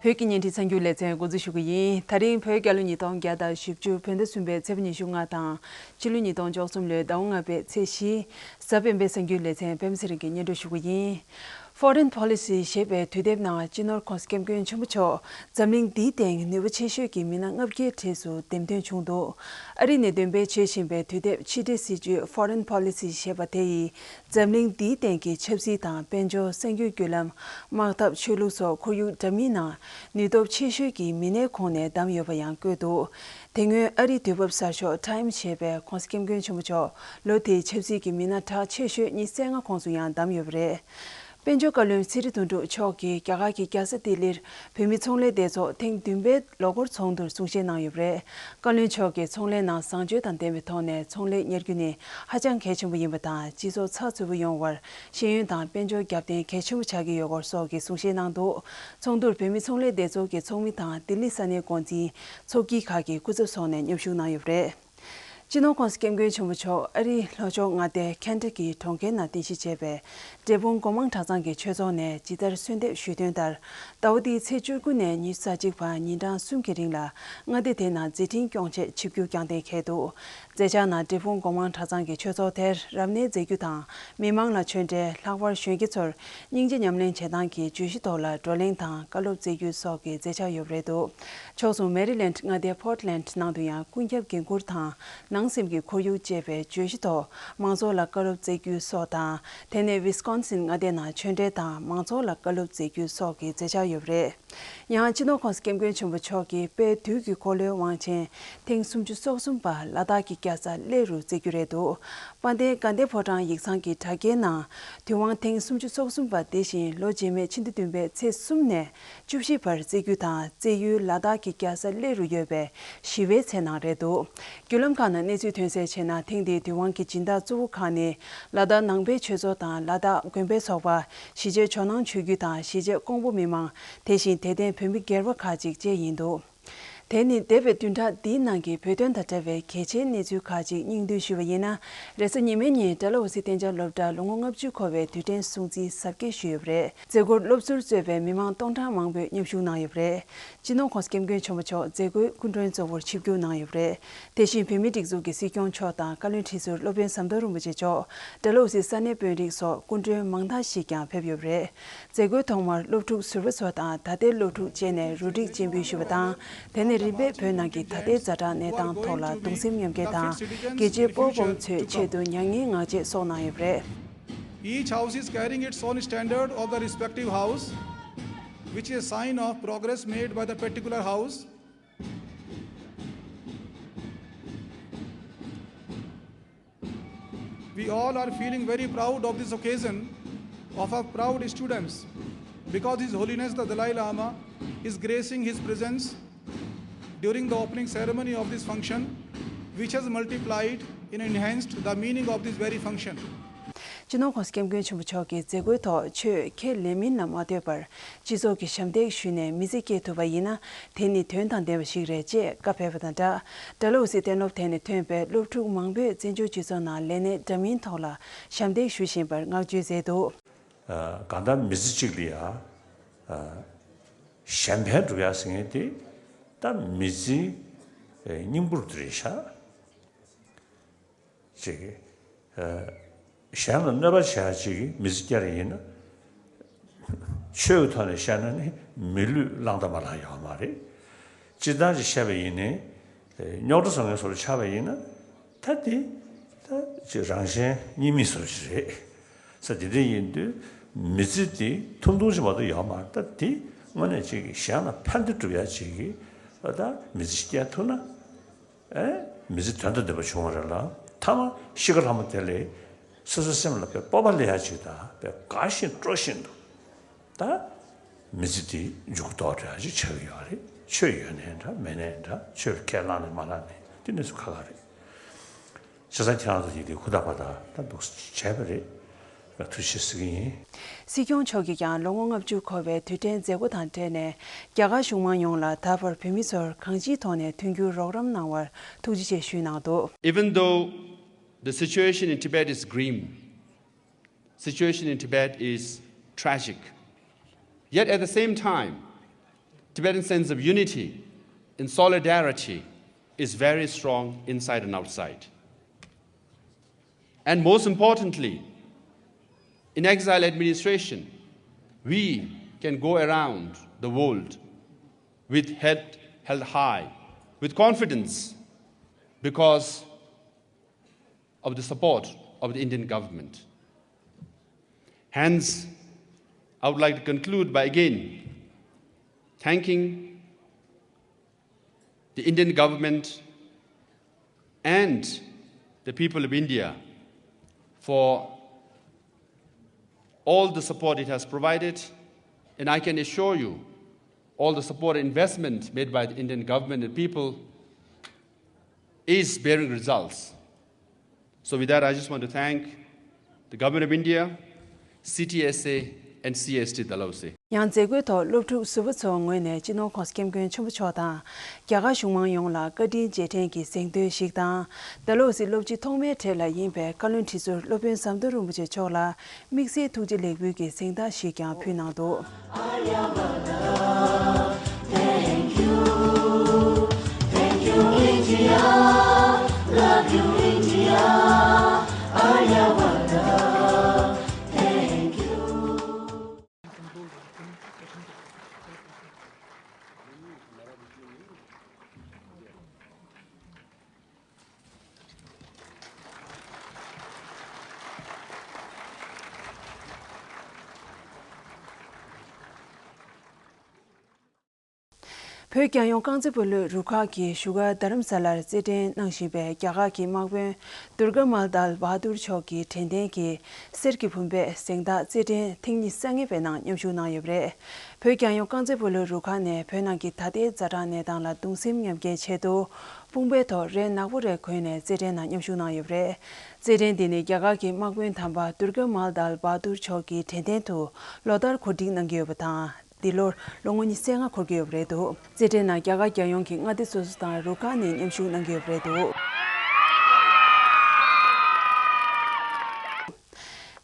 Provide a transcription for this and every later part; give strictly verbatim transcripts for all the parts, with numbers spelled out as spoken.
བོད་ཀྱི་བརྙན་འཕྲིན་གསར་འགྱུར་ལེ་ཚན་འགོ་འཛུགས་ཞུ་གི་ཡིན། ད་རིང་བོད་རྒྱལ་ལོ་ཉིས་སྟོང་བརྒྱ་དང་བཞི་བཅུ་བོད་ཟླ་གསུམ་པའི་ཚེས་པ་ཉི་ཤུ་ལྔ་དང་། ཕྱི་ལོ་ཉིས་སྟོང་བཅུ་གསུམ་ལོའི་ཟླ་བ་ལྔ་པའི་ཚེས་བཞི། གཟའ་སྤེན་པའི་གསར་འགྱུར་ལེ་ཚན་པད་མ་ཚེ་རིང་གིས་སྙན་སྒྲོན་ཞུ་གི་ཡིན། Foreign Policy ཞེས་པའི་དུས་དེབ་ནང་སྤྱི་ནོར་༸གོང་ས་༸སྐྱབས་མགོན་ཆེན་པོ་མཆོག་འཛམ་གླིང་འདིའི་སྟེང་ནུས་པ་ཆེ་ཤོས་ཀྱི་མི་སྣ་ལྔ་བརྒྱའི་གྲས་སུ་འདེམས་ཐོན་བྱུང་འདུག་ཨ་རི་ནས་འདོན་སྤེལ་བྱེད་བཞིན་པའི་དུས་དེབ་ཕྱི་འབྲེལ་སྲིད་བྱུས་Foreign Policy ཞེས་པ་དེ་ཡིས། འཛམ་གླིང་འདིའི་སྟེང་གི་ཆབ་སྲིད་དང་། དཔལ་འབྱོར། གསར་འགྱུར་བརྒྱུད་ལམ། དམག་འཐབ། ཆོས་ལུགས་སོགས་ཁོར་ཡུག་འདྲ་མིན་ནང་ནུས་སྟོབས་ཆེ་ཤོས་ཀྱི་མི་སྣའི་ཁོངས་ནས་བདམས་ཡོད་པ་ཡང་བཀོད་འདུག་དེ་སྔོན་ཨ་རིའི་དུས་བབ་གསར་ཤོག་Time ཞེས་པས་༸གོང་ས་༸སྐྱབས་མགོན་ཆེན་པོ་མཆོག་ལོ་དེའི་ཆབ་སྲིད་ཀྱི་མི་སྣ་གྲགས་ཆེ་ཤོས་ཉི་ཤུ་རྩ་ལྔ་ཁོངས་སུ་ཡང་བདམས་ཡོད་པ་རེད། དཔལ་འབྱོར་བཀའ་བློན་ཚེ་རིང་དོན་གྲུབ་མཆོག་གིས་རྒྱ་གར་གྱི་རྒྱལ་ས་ལྡི་ལིར་བོད་མི་ཚོང་ལས་སྡེ་ཚོགས་ཐེངས་བདུན་པའི་ལོ་འཁོར་ཚོགས་འདུར་གསུང་བཤད་གནང་ཡོད་པ་རེད། བཀའ་བློན་མཆོག་གིས་ཚོང་ལས་ནང་བཟང་སྤྱོད་དང་ལྡན་པའི་ཐོག་ནས་ཚོང་ལས་གཉེར་རྒྱུ་ནི་ཧ་ཅང་གལ་ཆེན་པོ་ཡིན་པ་དང་། སྤྱི་ཚོགས་ཚགས་ཚུད་པོ་ཡོང་བར་ཤེས་ཡོན་དང་དཔལ་འབྱོར་རྒྱབ་རྟེན་གལ་ཆེན་པོ་ཆགས་ཀྱི་ཡོད་སྐོར་སོགས་ཀྱི་གསུང་བཤད་གནང་འདུག་ཚོགས་འདུར་བོད་མི་ཚོང་ལས་སྡེ་ཚོགས་ཀྱི་ཚོགས་མི་དང་ལྡི་ལི་ས་གནས་འགོ་འཛིན། ཚོགས་དཀྱིལ་ཁག་གི་སྐུ་ཚབ་སོགས་ནས་མཉམ་ཞུགས་གནང་ཡོད་པ་རེད། སྤྱི་ནོར་༸གོང་ས་༸སྐྱབས་མགོན་ཆེན་པོ་མཆོག་ཨ་རིའི་ལྷོ་ཕྱོགས་མངའ་སྡེ་ཁེན་ཊ་ཀིའི་གྲོང་ཁྱེར་ནང་རྟེན་གཞི་བྱས་པའི་འབྲས་སྤུངས་སྒོ་མང་གྲྭ་ཚང་གི་ཆོས་ཚོགས་ནས་ཇི་ལྟར་གསོལ་འདེབས་ཞུས་དོན་ལྟར། ཟླ་བ་འདིའི་ཚེས་བཅུ་དགུ་ནས་ཉི་ཤུ་རྩ་གཅིག་བར་ཉིན་གྲངས་གསུམ་གྱི་རིང་ལ་མངའ་སྡེ་དེ་ནང་མཛད་འཕྲིན་སྐྱོང་ཆེད་ཆིབས་བསྒྱུར་བསྐྱངས་གཏན་འཁེལ་འདུག་མཛད་འཆར་ནང་འབྲས་སྤུངས་སྒོ་མང་གྲྭ་ཚང་གི་ཆོས་ཚོགས་དེར་རབ་གནས་མཛད་རྒྱུ་དང་། མི་མང་ལ་ཆོས་འབྲེལ། ལྷག་པར་གཞོན་སྐྱེས་ཚོར་སྙིང་རྗེ་ཉམས་ལེན་བྱེད་སྟངས་ཀྱི་བརྗོད་གཞི་ཐོག་ལ་བགྲོ་གླེང་དང་བཀའ་སློབ་སྩལ་རྒྱུ་སོགས་ཀྱི་མཛད་འཆར་ཡོད་པ་རེད་འདུག་ཕྱོགས་མཚུངས་མེ་རི་ལེནཌ་མངའ་སྡེའི་ཕོར་ཊི་ལེནཌ་ནང་དུ་ཡང་ཀུན་ཁྱབ་འགན་འཁུར་དང་། ནང་སེམས་ཀྱི་ཁོར་ཡུག་ཅེས་པའི་བརྗོད་གཞི་ཐོག་མང་ཚོགས་ལ་བཀའ་སློབ་སྩལ་རྒྱུ་སོགས་དང་། དེ་ནས་ཝི་སི་ཀོན་སིན་མངའ་སྡེ་ནང་ཆོས་འབྲེལ་དང་མང་ཚོགས་ལ་བཀའ་སློབ་སྩལ་རྒྱུ་སོགས་ཀྱི་མཛད་འཆར་ཡོད་པ་རེད། ཡང་སྤྱི་ནོར་༸གོང་ས་༸སྐྱབས་མགོན་ཆེན་པོ་མཆོག་གིས་དཔལ་དུས་ཀྱི་འཁོར་ལོའི་དབང་ཆེན་ཐེངས་སུམ་ཅུ་སོ་གསུམ་པ་ལ་དྭགས་ཀྱི་རྒྱལ་ས་གླེ་རུ་བསྩལ་རྒྱུ་རེད་འདུག་དཔལ་ལྡན་དགའ་ལྡན་ཕོ་བྲང་ཡིག་ཚང་གི་དྲ་རྒྱའི་ནང་དུས་དབང་ཐེངས་སུམ་ཅུ་སོ་གསུམ་པ་དེ་བཞིན་ལོ་རྗེས་མའི་ཕྱི་ཟླ་བདུན་པའི་ཚེས་གསུམ་ནས་བཅུ་བཞི་བར་བསྩལ་རྒྱུ་དང་། བསྩལ་ཡུལ་ལ་དྭགས་ཀྱི་རྒྱལ་ས་གླེ་རུ་ཡོད་པའི་ཞི་བའི་ཚལ་ནང་རེད་འདུག་བརྒྱུད་ལམ་ཁག་ནང་གནས་ཚུལ་ཐོན་གསལ་བྱས་ན། ཐེངས་འདིའི་དུས་དབང་གི་སྦྱིན་བདག་གཙོ་བོ་ཁག་ནི་ལ་དྭགས་ནང་པའི་ཆོས་ཚོགས་དང་། ལ་དྭགས་དགོན་པའི་ཚོགས་པ། གཞིས་བྱེས་ཇོ་ནང་ཆོས་བརྒྱུད་དང་། གཞིས་བྱེས་ཀོང་པོ་མི་མང་། དེ་བཞིན་དད་ལྡན་བོད་མི་སྒེར་པ་ཁག་ཅིག་བཅས་ཡིན་འདུག་དེ་ནི་འདས་པའི་བདུན་ཕྲག་འདིའི་ནང་གི་བོད་དོན་དང་འབྲེལ་བའི་གལ་ཆེའི་གནས་ཚུལ་ཁག་ཅིག་སྙིང་བསྡུས་ཞུས་པ་ཡིན་ན། རེས་གཟའ་ཉི་མའི་ཉིན་ཌལ་ཧོ་སི་གཏན་འཇགས་སློབ་གྲྭར་ལོ་ངོ་ལྔ་བཅུ་འཁོར་བའི་དུས་དྲན་སྲུང་བརྩི་གཟབ་རྒྱས་ཞུས་ཡོད་པ་རེད། མཛད་སྒོར་སློབ་ཟུར་གཙོས་པའི་མི་མང་སྟོང་ཕྲག་མང་པོས་མཉམ་ཞུགས་གནང་ཡོད་པ་རེད། སྤྱི་ནོར་༸གོང་ས་༸སྐྱབས་མགོན་ཆེན་པོ་མཆོག་མཛད་སྒོའི་སྐུ་མགྲོན་གཙོ་བོར་ཆིབས་བསྒྱུར་གནང་ཡོད་པ་རེད། དེ་བཞིན་བོད་མིའི་སྒྲིག་འཛུགས་ཀྱི་སྲིད་སྐྱོང་མཆོག་དང་བཀའ་བློན་ཁྲི་ཟུར་སློབ་དཔོན་ཟམ་གདོང་རིན་པོ་ཆེ་མཆོག་ཌལ་ཧོ་སི་ས་གནས་དཔོན་རིགས་སོགས་སྐུ་མགྲོན་མང་དག་ཞིག་ཀྱང་ཕེབས་ཡོད་པ་རེད། མཛད་སྒོའི་ཐོག་མར་སློབ་ཕྲུག་ཟུར་པ་ཚོ་དང་ད་ལྟའི་སློབ་ཕྲུག་བཅས་ནས་རུ་སྒྲིག་སྤྱན་འབུལ་ཞུས་པ་དང་། དེ་ནས་རིམ་པས་བོད་ནང་གི་ད་ལྟའི་ཛ་དྲག་གནས་སྟངས་ཐོག་ལ་གདུང་སེམས་མཉམ་སྐྱེད་དང་། རྒྱལ་གཅེས་དཔའ་བོ་བོམ་ཚོའི་ཆེད་དུ་མྱ་ངན་ངག་བཅད་སོགས་གནང་ཡོད་པ་རེད། Each house is carrying its own standard of the respective house, which is a sign of progress made by the particular house. We all are feeling very proud of this occasion of our proud students, because His Holiness the Dalai Lama is gracing his presence during the opening ceremony of this function, which has multiplied and enhanced the meaning of this very function. སྤྱི་ནོར་༸གོང་ས་༸སྐྱབས་མགོན་ཆེན་པོ་མཆོག་གིས་མཛད་སྒོའི་ཐོག་ཆོས་ཁས་ལེན་མིན་ལ་མ་ལྟོས་པར། སྤྱི་ཚོགས་ཀྱི་ཞབས་འདེགས་ཞུས་ནས་མི་ཚེ་སྐྱེལ་ཐུབ་པ་ཡིན་ན། དེ་ནི་དོན་དང་ལྡན་པ་ཞིག་རེད་ཅེས་བཀའ་ཕེབས་པ་དང་སྦྲགས། ཌལ་ཧོ་སི་གཏན་སློབ་དེ་ནས་ཐོན་པའི་སློབ་ཕྲུག་མང་པོས་བཙན་བྱོལ་སྤྱི་ཚོགས་ནང་ལས་གནས་འདྲ་མིན་ཐོག་ལ་ཞབས་འདེགས་ཞུ་བཞིན་པར་བསྔགས་བརྗོད་མཛད་འདུག་གང་ལྟར་མི་ཚེ་གཅིག་ལ་ཡ། གཞན་ཕན་སྒྲུབ་ཡ་ཟེར་མཁན་དེ་ད་མི་ཚེའི་སྙིང་པོ་རེད་ཤག་ཅིག་གཞན་ལ་གནོད་པ་བྱེད་ཡ་ཅིག་གི་མི་ཚེ་སྐྱེལ་ཡ་ཡིན་ན། ཆོས་ཀྱི་ཐོག་ནས་བཤད་ན་ནི་མི་ལུས་བླངས་དང་མ་བླངས་ཡོད་མ་རེད། སྤྱིར་བཏང་ཅིག་བཤད་པ་ཡིན་ནའི། རྙོག་དྲ་བཟོ་མཁན་བཟོ་འདྲ་ཆགས་པ་ཡིན་ན། ད་དེ་ད་ཅིག་རང་གཞན་གཉིས་མེད་བཟོ་འདྲ་ཅིག་རེད། ས་དེ་འདྲ་ཡིན་དུས་མི་ཚེ་དེ་ཐུང་ཐུང་ཅིག་མ་གཏོགས་ཡོད་མ་རེད། ད་དེ་དངོས་གནས་ཅིག་གཞན་ལ་ཕན་བདེ་སྒྲུབ་ཡ་ཅིག་གི་ད་མི་ཚེ་སྐྱེལ་ཐུབ་ན། ཨེ། མི་ཚེ་དོན་དང་ལྡན་པ་བྱུང་བ་རེད་ལ། ཐ་མ་ཤི་ཁ་ལྷ་མོ་དེ་ལས་སོ་སོའི་སེམས་ལ་དཔེ་སྤོབས་པ་སླེབས་ཡ་ཅིག་དང་དཔེ་དགའ་བཞིན་སྤྲོ་བཞིན་དུ་ད་མི་ཚེ་དེ་མཇུག་རྫོགས་འགྲོ་ཡ་ཅིག་ཆགས་ཀྱི་ཡོད་རེད། ཆོས་ཡོད་ནའི་འདྲ་མེད་ནའི་འདྲ། ཆོས་ཁས་བླངས་ནས་མ་བླངས་ནའི་དེ་གནས་ཚུལ་ཁག་ཁག་རེད། བྱས་ཙང་ཁྱེད་རང་ཚོ་ཡིན་དུས་ཧུར་ཐག་པ་ད་ད་འདུག་བྱས་པ་རེད། ཐུགས་རྗེ་ཆེ་ཟེར་གྱི་ཡིན། སྲིད་སྐྱོང་མཆོག་གིས་ཀྱང་ལོ་ངོ་ལྔ་བཅུ་འཁོར་བའི་དུས་དྲན་མཛད་སྒོ་དང་འབྲེལ་ནས། རྒྱ་གར་གཞུང་མང་ཡོངས་ལ་ད་བར་བོད་མི་ཚོར་གང་ཅིའི་ཐོག་ནས་མཐུན་འགྱུར་རོགས་རམ་གནང་བར་ཐུགས་རྗེ་ཆེ་ཞུས་གནང་འདུག Even though the situation in Tibet is grim, situation in Tibet is tragic. Yet at the same time, Tibetan sense of unity and solidarity is very strong inside and outside. And most importantly, in exile administration, we can go around the world with head held high, with confidence, because of the support of the Indian government. Hence, I would like to conclude by again thanking the Indian government and the people of India for all the support it has provided. And I can assure you, all the support and investment made by the Indian government and people is bearing results. So with that, I just want to thank the Government of India, C T S A, and C S T Dalhousie. ཡང་མཛད་སྒོའི་ཐོག་སློབ་ཕྲུག་ཟུར་པ་ཚོའི་ངོས་ནས་སྤྱི་ནོར་༸གོང་ས་༸སྐྱབས་མགོན་ཆེན་པོ་མཆོག་དང་རྒྱ་གར་གཞུང་མང་ཡོངས་ལ་བཀའ་དྲིན་རྗེས་དྲན་གྱི་གཟེངས་བསྟོད་ཞིག་དང་། དཱ་ལོ་སི་སློབ་སྤྱི་ཐོག་མའི་གྲས་ལ་ཡིན་པའི་བཀའ་བློན་ཁྲི་ཟུར་སློབ་དཔོན་ཟམ་གདོང་རིན་པོ་ཆེ་མཆོག་ལ་དམིགས་བསལ་ཐུགས་རྗེ་ལེགས་འབུལ་གྱི་གཟེངས་རྟགས་ཤིག་ཀྱང་ཕུལ་གནང་འདུག། བོད་རྒྱལ་ཡོངས་རྐང་རྩེད་སྤོ་ལོའི་རུ་ཁག་གིས་བཞུགས་སྒར་རྡ་རམ་ས་ལར་རྩེད་འགྲན་གནང་བཞིན་པའི་རྒྱ་གར་གྱི་དམག་དཔོན་དུར་ག་མལ་དལ་བྷ་དུར་མཆོག་གི་དྲན་རྟེན་གྱི་གསེར་གྱི་བུམ་པས་གཟེངས་རྟགས་རྩེད་འགྲན་ཐེངས་ཉི་ཤུ་རྩ་ལྔ་པའི་ནང་མཉམ་ཞུགས་གནང་ཡོད་པ་རེད། བོད་རྒྱལ་ཡོངས་རྐང་རྩེད་སྤོ་ལོའི་རུ་ཁག་ནས་བོད་ནང་གི་ད་ལྟའི་ཛ་དྲག་གནས་སྟངས་ལ་གདུང་སེམས་མཉམ་སྐྱེད་ཆེད་དུ། དཔུང་པའི་ཐོག་རས་ནག་པོ་རེ་གོན་ནས་རྩེད་འགྲན་ནང་མཉམ་ཞུགས་གནང་ཡོད་པ་རེད། རྩེད་འགྲན་འདི་ནི་རྒྱ་གར་གྱི་དམག་དཔོན་དམ་པ་དུར་ག་མལ་དལ་བྷ་དུར་མཆོག་གི་དྲན་རྟེན་དུ་ལོ་ལྟར་གོ་སྒྲིག་གནང་གི་ཡོད་པ་དང་། འདི་ལོར་ལོ་ངོ་ཉི་ཤུ་རྩ་ལྔ་འཁོར་གྱི་ཡོད་པ་རེད་འདུག། རྩེད་འགྲན་ནང་རྒྱ་གར་རྒྱལ་ཡོངས་ཀྱི་མངའ་སྡེ་སོ་སོ་དང་རུ་ཁག་ནས་མཉམ་ཞུགས་གནང་གི་ཡོད་པ་རེད་འདུག།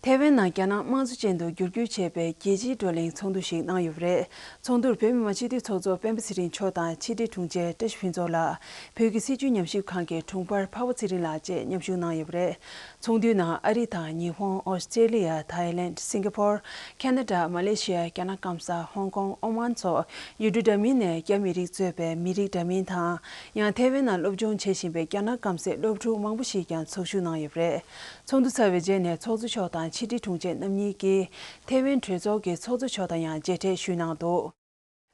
ཐའེ་ཝན་ནང་རྒྱ་ནག་དམངས་གཙོ་ཅན་དུ་བསྒྱུར་བཅོས་བྱས་པའི་རྒྱལ་སྤྱིའི་བགྲོ་གླེང་ཚོགས་འདུ་ཞིག་གནང་ཡོད་པ་རེད། ཚོགས་འདུར་བོད་མི་མང་སྤྱི་འཐུས་ཚོགས་གཙོ་སྤེན་པ་ཚེ་རིང་མཆོག་དང་ཕྱི་དྲིལ་དྲུང་ཆེ་བཀྲ་ཤིས་ཕུན་ཚོགས་ལགས། བོད་ཀྱི་སྲིད་བྱུས་ཉམས་ཞིབ་ཁང་གི་དྲུང་འཕར་འཕགས་པ་ཚེ་རིང་ལགས་བཅས་མཉམ་ཞུགས་གནང་ཡོད་པ་རེད། ཚོགས་འདུའི་ནང་ཨ་རི་དང་ཉི་ཧོང་། ཨོ་སི་ཀྲེ་ལི་ཡ། ཐའི་ལེན། སིང་ག་པོར། ཁ་ན་ཌ། མ་ལེ་ཤི་ཡ། རྒྱ་ནག་སྐམ་ས། ཧོང་ཀོང་། ཨོ་མན་སོགས་ཡུལ་གྲུ་འདྲ་མིན་ནས་རྒྱ་མི་རིགས་གཙོས་པའི་མི་རིགས་འདྲ་མིན་དང་། ཡང་ཐའེ་ཝན་ནང་སློབ་སྦྱོང་བྱེད་བཞིན་པའི་རྒྱ་ནག་སྐམ་སའི་སློབ་ཕྲུག་མང་པོ་ཞིག་ཀྱང་ཚོགས་ཞུགས་གནང་ཡོད་པ་རེད། ཚོགས་འདུ་ཚར་བའི་རྗེས་ནས་ཚོགས་གཙོ་མཆོག་དང་ཕྱི་དྲིལ་དྲུང་ཆེ་རྣམ་གཉིས་ཀྱིས་ཐའེ་ཝན་གྲོས་ཚོགས་ཀྱི་ཚོགས་གཙོ་མཆོག་དང་ཡང་མཇལ་འཕྲད་ཞུས་གནང་འདུག།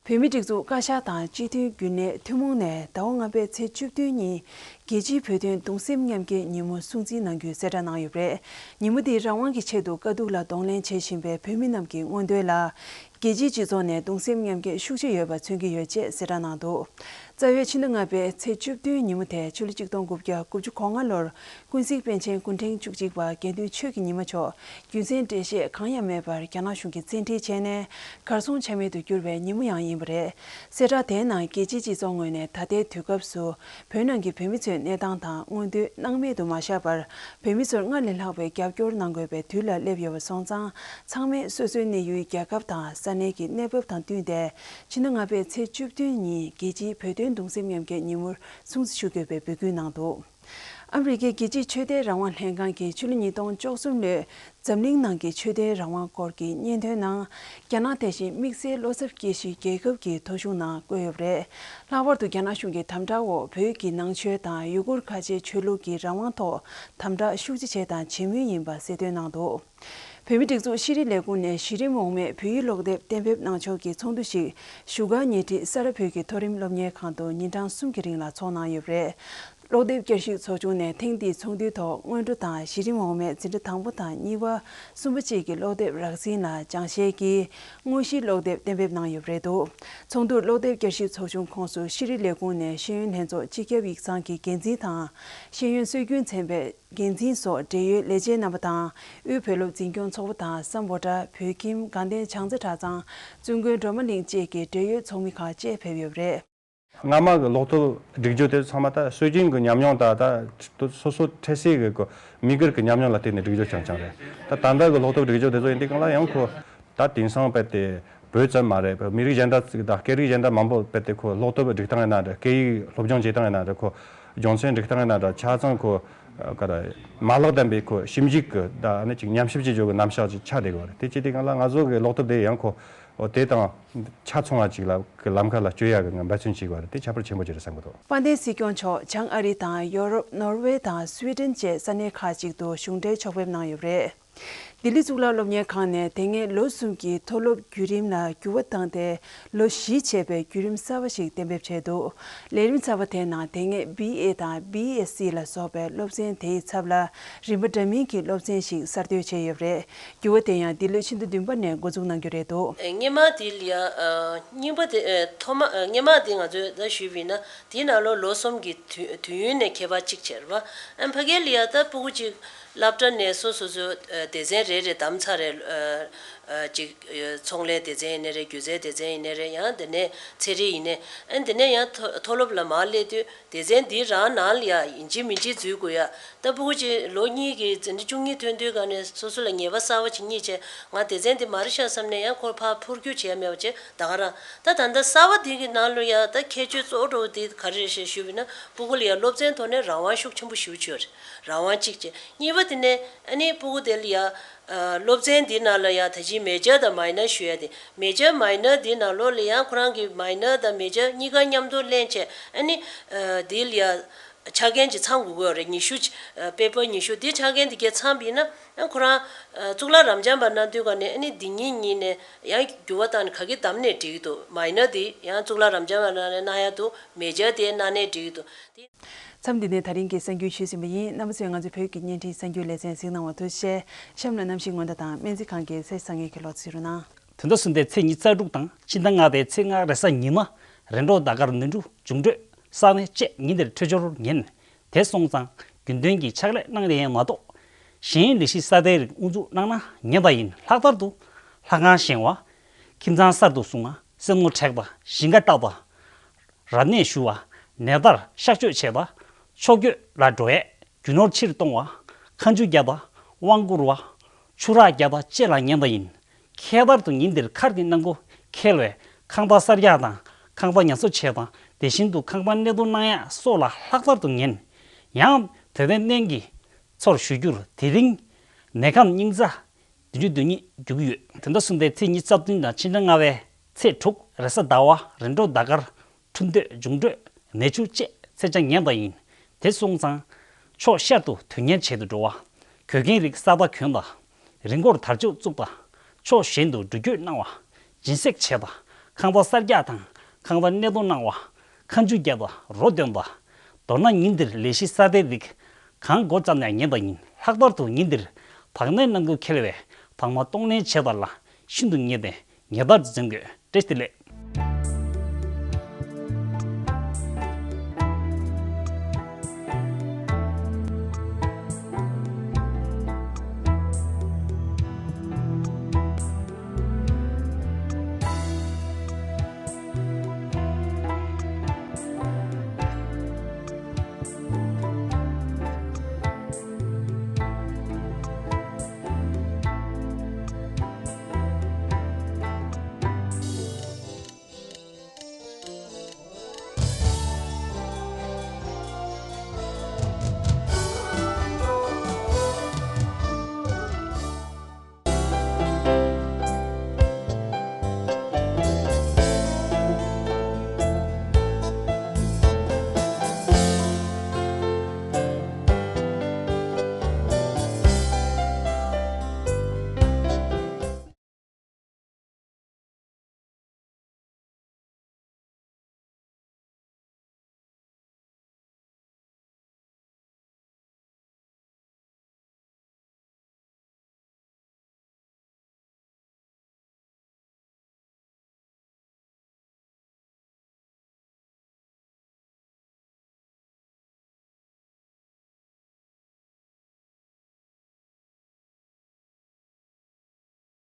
བོད་མིའི་སྒྲིག་འཛུགས་བཀའ་ཤག་དང་སྤྱི་མཐུན་རྒྱུན་ལས་ཐུན་མོང་ནས་ཟླ་བ་ལྔ་པའི་ཚེས་བཅུ་བདུན་ཉིན་རྒྱལ་སྤྱིའི་བོད་དོན་གདུང་སེམས་མཉམ་སྐྱེད་ཉིན་མོ་སྲུང་བརྩི་གནང་རྒྱུའི་གསལ་བསྒྲགས་གནང་ཡོད་པ་རེད། ཉིན་མོ་འདིར་རང་དབང་གི་ཆེད་དུ་དཀའ་སྡུག་ལ་གདོང་ལེན་བྱེད་བཞིན་པའི་བོད་མི་རྣམས་ཀྱི་མངོན་འདོད་ལ། རྒྱལ་སྤྱིའི་སྤྱི་ཚོགས་ནས་གདུང་སེམས་མཉམ་སྐྱེད་ཤུགས་ཆེ་ཡོད་པ་མཚོན་གྱི་ཡོད་ཅེས་གསལ་བསྒྲགས་གནང་འདུག། རྩ་བའི་ཕྱི་ཟླ་ལྔ་པའི་ཚེས་བཅུ་བདུན་ཉིན་མོ་དེ་ཕྱི་ལོ་ཆིག་སྟོང་དགུ་བརྒྱ་དགུ་བཅུ་གོ་ལྔ་ལོར་ཀུན་གཟིགས་པཎ་ཆེན་སྐུ་ཕྲེང་བཅུ་གཅིག་པ་དགེ་འདུན་ཆོས་ཀྱི་ཉི་མ་མཆོག་རྒྱུ་མཚན་འགྲེལ་བཤད་གང་ཡང་མེད་པར་རྒྱ་ནག་གཞུང་གིས་བཙན་ཁྲིད་བྱས་ནས་གར་སོང་ཆ་མེད་དུ་གྱུར་བའི་ཉིན་མོ་ཡང་ཡིན་པ་རེད། གསལ་བསྒྲགས་དེའི་ནང་རྒྱལ་སྤྱིའི་སྤྱི་ཚོགས་ངོས་ནས་ད་ལྟའི་དུས་སྐབས་སུ་བོད་ནང་གི་བོད་མི་ཚོའི་གནས་སྟངས་དང་མངོན་འདོད་སྣང་མེད་དུ་མ་བཞག་པར། བོད་མི་ཚོར་སྔར་ལས་ལྷག་པའི་རྒྱབ་སྐྱོར་གནང་དགོས་པའི་དུས་ལ་སླེབས་ཡོད་པ་སོང་ཙང་། ཚང་མས་སོ་སོའི་གནས་ཡུལ་རྒྱལ་ཁབ་དང་ས་གནས་ཀྱི་གནས་བབ་དང་བསྟུན་ཏེ། ཕྱི་ཟླ་ལྔ་པའི་ཚེས་བཅུ་བདུན་ཉིན་རྒྱལ་སྤྱིའི་བོད་དོན་གདུང་སེམས་མཉམ་སྐྱེད་ཉིན་མོར་སྲུང་བརྩི་ཞུ་དགོས་པའི་འབོད་སྐུལ་གནང་འདུག། ཨ་མི་རི་ཀའི་རྒྱལ་སྤྱིའི་ཆོས་དད་རང་དབང་ལྷན་ཁང་གིས་ཕྱི་ལོ་ཉིས་སྟོང་བཅུ་གསུམ་ལོའི་འཛམ་གླིང་ནང་གི་ཆོས་དད་རང་དབང་སྐོར་གྱི་སྙན་ཐོའི་ནང་། རྒྱ་ནག་དེ་བཞིན་དམིགས་བསལ་བློ་འཚབ་སྐྱེ་གཞིའི་རྒྱལ་ཁབ་ཀྱི་ཐོ་གཞུང་ནང་བཀོད་ཡོད་པ་རེད། ལྷག་པར་དུ་རྒྱ་ནག་གཞུང་གི་དམ་དྲག་འོག་བོད་ཀྱི་ནང་ཆོས་དང་ཡུ་གུར་ཁ་ཆེའི་ཆོས་ལུགས་ཀྱི་རང་དབང་ཐོག་དམ་དྲག་ཤུགས་ཆེ་བྱས་དང་བྱེད་མུས་ཡིན་པ་གསལ་སྟོན་གནང་འདུག། བོད་མིའི་སྒྲིག་འཛུགས་ཤེས་རིག་ལས་ཁུངས་ནས་གཞི་རིམ་འོག་མའི་བོད་ཡིག་ཀློག་དེབ་གཏན་འབེབས་གནང་ཕྱོགས་ཀྱི་ཚོགས་འདུ་ཞིག་བཞུགས་སྒར་ཉེ་འཁྲིས་ས་རཱ་བོད་ཀྱི་མཐོ་རིམ་སློབ་གཉེར་ཁང་དུ་ཉིན་གྲངས་གསུམ་གྱི་རིང་ལ་ཚོགས་གནང་ཡོད་པ་རེད། ཀློག་དེབ་བསྐྱར་ཞིབ་ཚོགས་ཆུང་ནས་ཐེངས་འདིའི་ཚོགས་འདུའི་ཐོག་སྔོན་འགྲོ་དང་གཞི་རིམ་འོག་མའི་འཛིན་གྲྭ་དང་པོ་དང་གཉིས་པ། གསུམ་པ་བཅས་ཀྱི་ཀློག་དེབ་རགས་ཟིན་ལ་སྦྱང་ཤེས་ཀྱི་དངོས་གཞིའི་ཀློག་དེབ་གཏན་འབེབས་གནང་ཡོད་པ་རེད་འདུག། ཚོགས་འདུར་ཀློག་དེབ་བསྐྱར་ཞིབ་ཚོགས་ཆུང་ཁོངས་སུ་ཤེས་རིག་ལས་ཁུངས་ནས་ཤེས་ཡོན་ལྷན་ཚོགས་སྤྱི་ཁྱབ་ཡིག་ཚང་གི་འགན་འཛིན་དང་། ཤེས་ཡོན་སྲོལ་རྒྱུན་ཚན་པའི་འགན་འཛིན་སོགས་འབྲེལ་ཡོད་ལས་བྱེད་རྣམ་པ་དང་། དབུས་བོད་སློབ་འཛིན་སྐྱོང་ཚོགས་པ་དང་སམ་བྷོ་ཊ། བོད་ཁྱིམ། དགའ་ལྡན་བྱང་རྩེ་གྲྭ་ཚང་། བཙུན་དགོན་སྒྲོལ་མ་གླིང་བཅས་ཀྱི་འབྲེལ་ཡོད་ཚོགས་མི་ཁག་བཅས་ཕེབས་ཡོད་པ་རེད། སྔ་མ་གི་ཀློག་དེབ་སྒྲིག་སྦྱོར་དེ་ཚོ་ཚང་མ་ད་སྲོལ་རྒྱུན་གྱི་ཉམས་མྱོང་དང་ད་སོ་སོ་འཕྲལ་སེལ་གྱི་གོ་མི་སྒེར་གྱི་ཉམས་མྱོང་ལ་བརྟེན་ནས་སྒྲིག་སྦྱོར་བྱུང་བྱུང་རེད། ད་ད་ལྟ་གི་ཀློག་དེབ་སྒྲིག་སྦྱོར་དེ་ཚོ་ཡིན་དུས་སྒང་ལ་ཡང་ཁོ་ད་དེང་སང་རྦད་དེ་ བོད་ཙམ་མ་རེད། མི་རིགས་གཞན་དག་ཅིག་དང་སྐད་རིགས་གཞན་དག་མང་པོ་དཔེར་ན་ཁོ་སློབ་དེབ་སྒྲིག་སྟངས་ཡིན་ན་འདྲ། སྐད་ཡིག་སློབ་སྦྱོང་བྱེད་སྟངས་ཡིན་ན་འདྲ། ཁོ་སྦྱོང་ཚན་སྒྲིག་སྟངས་ཡིན་ན་འདྲ། ཆ་ཚང་ཁོ་ག་རེ་མ་ལག་ལྡན་པའི་ཁོ་ཞིབ་འཇུག་གི་ད་ནི་ཅིག་ཉམས་ཞིབ་བྱེད་རྒྱུ་གི་རྣམ་གཞག་ཅིག་ཆགས་བསྡད་ཡོད་རེད། དེ་བྱེད་དུས་སྒང་ལ་ང་ཚོ་གི་སློབ་དེབ་དེ་ཡང་ཁོ་འོ་དེ་དང་ཆ་མཚུངས་པ་ཅིག་ལ་གི་ལམ་ཁ་ལ་བསྐྱོད་ཡག་གི་ངས་འབད་བརྩོན་བྱེད་དགོས་རེད། དེ་ཁྱད་པར་ཆེན་པོ་ཅིག་རེད་བསམ་གི་འདུག། དཔལ་ལྡན་སྲིད་སྐྱོང་མཆོག་བྱང་ཨ་རི་དང་ཡོ་རོབ། ནོར་ཝེ་དང་སུའེ་ཏེན་བཅས་ས་གནས་ཁག་ཅིག་ཏུ་གཞུང་འབྲེལ་ཕྱོགས་ཕེབས་གནང་ཡོད་པ་རེད། ལྡི་ལི་གཙུག་ལག་སློབ་གཉེར་ཁང་ནས་དེ་སྔའི་ལོ་གསུམ་གྱི་མཐོ་སློབ་བརྒྱུད་རིམ་ལ་འགྱུར་བ་བཏང་སྟེ་ལོ་བཞི་བྱས་པའི་བརྒྱུད་རིམ་གསར་བ་ཞིག་གཏན་འབེབས་བྱས་འདུག། ལས་རིམ་གསར་བ་དེའི་ནང་དེ་སྔའི་བི་ཨེ་དང་བི་ཨེས་སི་ལ་སོགས་པའི་སློབ་ཚན་དེའི་ཚབ་ལ་རིམ་པ་འདྲ་མིན་གྱི་སློབ་ཚན་ཞིག་གསར་གཏོད་བྱས་ཡོད་པ་རེད། འགྱུར་བ་དེ་ཡང་འདི་ལོའི་ཕྱི་ཟླ་བདུན་པ་ནས་འགོ་འཛུགས་གནང་རྒྱུ་རེད་འདུག། སྔོན་མ་དེ་ལ་ཡ་རྙིང་པ་དེ་ཐོག་མ་སྔོན་མ་དེ་ང་ཚོས་ད་ཞུས་པ་ཡིན་ན་དེའི་ནང་ལོགས་ལོ་གསུམ་གྱི་དུས་དུས་ཡུན་ནས་ཁྱད་པར་གཅིག་བྱས་རེད་པ། ཨ་ཕ་གིར་ལ་ཡ་ད་སྤུ་གུ་གཅིག་སློབ་གྲྭ་ནས་སོ་སོ་སོའི་སྡེ་ཚན་རེ་རེ་བདམས་ཚར་རེད། ཅིག་ཚོང་ལས་སྡེ་ཚན་ཡིན་ནའི་རེད། སྒྱུ་རྩལ་སྡེ་ཚན་ཡིན་ནའི་རེད། ཡང་དེ་ནས་ཚན་རིག་ཡིན་ནའི། ཨ་དེ་ནས་ཡང་མཐོ་མཐོ་སློབ་ལ་མར་སླེབས་དུས་སྡེ་ཚན་འདིའི་རང་ནང་ལ་ཡ་ཡིན་གཅིག་མིན་གཅིག་འཛུལ་དགོས་ཡ། ད་སྤུ་གུ་གཅིག་ལོ་གཉིས་ཀྱི་འཛིན་གྲྭ་བཅུ་གཉིས་ཐོན་དུས་ག་ནས་སོ་སོ་ལ་ངེས་པ་གསར་བ་ཅིག་རྙེད་བྱས་ང་སྡེ་ཚན་འདི་མ་རེད་ཤག་བསམ་ནས་ཡང་ཁོ་ཕར་འཕུར་སྐྱོད་བྱས་མེད་པ་བྱས་ད་ག་རང་། ད་ད་ལྟ་གསར་བ་འདི་གི་ནང་ལོ་ཡ་ད་ཁྱད་ཆོས་གཙོ་བོ་འདི་ག་རེ་རེད་ཞེས་ཞུས་པ་ཡིན་ན་སྤུ་གུ་ལ་ཡ་སློབ་ཚན་ཐོག་ནས་རང་དབང་ཤུགས་ཆེན་པོ་ཞེ་པོ་ཅིག་ཡོད་རེད། རང་དབང་གཅིག་བྱས། གཉིས་པ་དེ་ནས་ཨ་ནི་སྤུ་གུ་དེ་ལ་ཡ། སློབ་ཚན་འདི་ནང་ལ་ཡ་ད་ཅིག་མེ་ཇར་དང་མའི་ནར་ཞུ་ཡ་དེ། མེ་ཇར་མའི་ནར་འདི་ནང་ལོགས་ལ་ཡང་ཁོ་རང་གི་མའི་ནར་དང་མེ་ཇར་གཉིས་ཀ་མཉམ་དུ་ལེན་བྱས་ཨ་ནི། འདི་ལ་ཡ་ཆ་རྐྱེན་ཅིག་ཚང་དགོས་ཀྱི་ཡོད་རེད། ཉི་ཤུ་པེ་པར་ཉི་ཤུ་འདི་ཆ་རྐྱེན་འདི་གས་ཚང་བ་ཡིན་ན་ཨ་ཁོ་རང་གཙུག་ལག་རབ་འབྱམས་པ་གནང་དུས་ག་ནས་ཨ་ནི་འདི་གཉིས་གཉིས་ནས་ཡང་འགྱུར་བ་བཏང་ནས་ག་གི་བདམས་ནས་འགྲིག་གི་འདུག། མའི་ནར་འདི་ཡང་གཙུག་ལག་རབ་འབྱམས་པ་གནང་ནས་གནང་ཡ་འདུག། མེ་ཇར་དེ་གནང་ནས་འགྲིག་གི་འདུག། མཚམས་འདི་ནས་ད་རིང་གི་གསར་འགྱུར་ཞུས་ཟིན་པ་ཡིན། རྣམ་པ་ཚོས་ང་ཚོའི་བོད་ཀྱི་བརྙན་འཕྲིན་གསར་འགྱུར་ལེ་ཚན་གཟིགས་གནང་བར་ཐུགས་རྗེ་ཆེ། གཤམ་ལ་གནམ་གཤིས་སྔོན་བརྡ་དང་སྨན་རྩིས་ཁང་གི་གསལ་བསགས་མཁན་གྱི་ལོ་ཚིགས་རུ་ནང་། དོན་དག་གསུམ་པའི་ཚེས་ཉི་ཤུ་རྩ་དྲུག་དང་ཕྱི་ཟླ་ལྔ་པའི་ཚེས་ལྔ་རེས་གཟའ་ཉི་མ་རེས་འགྲོགས་ཟླ་སྐར་ནོར་འཁྲུལ་འབྱུང་འཕྲོད་ས་གནས་བཅས་ཉིན་དེར་འཕྲོད་སྦྱོར་ངན། དེ་སོང་ཙང་རྒྱུན་ལྡན་གྱི་ཕྱག་ལས་གནང་ལེ་ཡང་མ་གཏོགས་གཞན་ལས་གཞི་གསར་པའི་རིགས་དབུ་འཛུགས་གནང་ན་ཉན་པ་ཡིན། ལྷག་པར་དུ་ལྷ་ཁང་བཞེངས་པ། ཁྱིམ་ཚང་གསར་དུ་བཟུང་བ། སེམས་ནོར་མཁྲེགས་པ། ཞིང་ཁ་བཏབ་པ། རབ་གནས་ཞུ་བ། ནད་བརྟག་གཤག་བཅོས་བྱེད་པ། ཕྱོགས་སྐྱོད་ལ་འགྲོ་ཡས། རྒྱུ་ནོར་ཕྱིར་གཏོང་བ། མཁའ་མཆུ་བརྒྱབ་པ། དབང་བསྐུར་བ། ཆུ་རགས་བརྒྱབ་པ་བཅས་ལ་ཉན་པ་ཡིན། ཁྱད་པར་དུ་ཉིན་འདིར་མཁར་གྱི་སྣང་གུ་འཁེལ་བས་ཁང་པ་གསར་རྒྱག་དང་ཁང་པ་ཉར་གསོ་བྱེད་དང་དེ་བཞིན་དུ་ཁང་པ་གནས་སྡོད་གནང་ཡག་སོགས་ལ་ལྷག་པར་དུ་ཉན། ཡང་དད་ལྡན་རྣམས་ཀྱིས་ཚུར་ཞུ་རྒྱུར་དེ་རིང་ནད་ཁམས་སྙིང་རྩ་བདུན་ཅུ་དོན་གཉིས་རྒྱུག་གི་ཡོད། དོན་དག་གསུམ་པའི་ཚེས་ཉི་ཤུ་རྩ་བདུན་དང་ཕྱི་ཟླ་ལྔ་པའི་ཚེས་དྲུག་རེས་གཟའ་ཟླ་བ་རེས་འགྲོགས་ཟླ་སྐར་འཁྲུག་འདོད་འབྱུང་འཕྲོད་ནད་ཕྱུགས་བཅས་ཚེས་ཆ་ངན་པ་ཡིན། དེ་སོང་ཙང་ཕྱོགས་ཤར་དུ་དོན་གཉེར་བྱེད་དུ་འགྲོ་བ། གོས་རྒྱན་རིགས་གསར་པ་གོན་པ། རི་མགོར་དར་ལྕོག་བཙུགས་པ། ཕྱོགས་གཞན་དུ་འགྲུལ་སྐྱོད་གནང་བ། སྦྱིན་སྲེག་བྱེད་པ། ཁང་པ་གསར་རྒྱག་དང་ཁང་པ་གནས་སྡོད་གནང་བ། མཁའ་མཆུ་བརྒྱབ་པ། རོ་འདོན་པ། མདོར་ན་ཉིན་འདིར་ལས་གཞི་གསར་པའི་རིགས་གང་འགོ་བརྩམས་ནས་ཉན་པ་ཡིན། ལྷག་པར་དུ་ཉིན་འདིར་བག་ནད་རྣམས་ཀུན་འཁེལ་བས་བག་མ་གཏོང་ལེན་བྱེད་པ་ལ་ཤིན་ཏུ་ངེས་པས་ངེས་པར་དུ་འཛེམ་དགོས། བཀྲ་ཤིས་བདེ་ལེགས།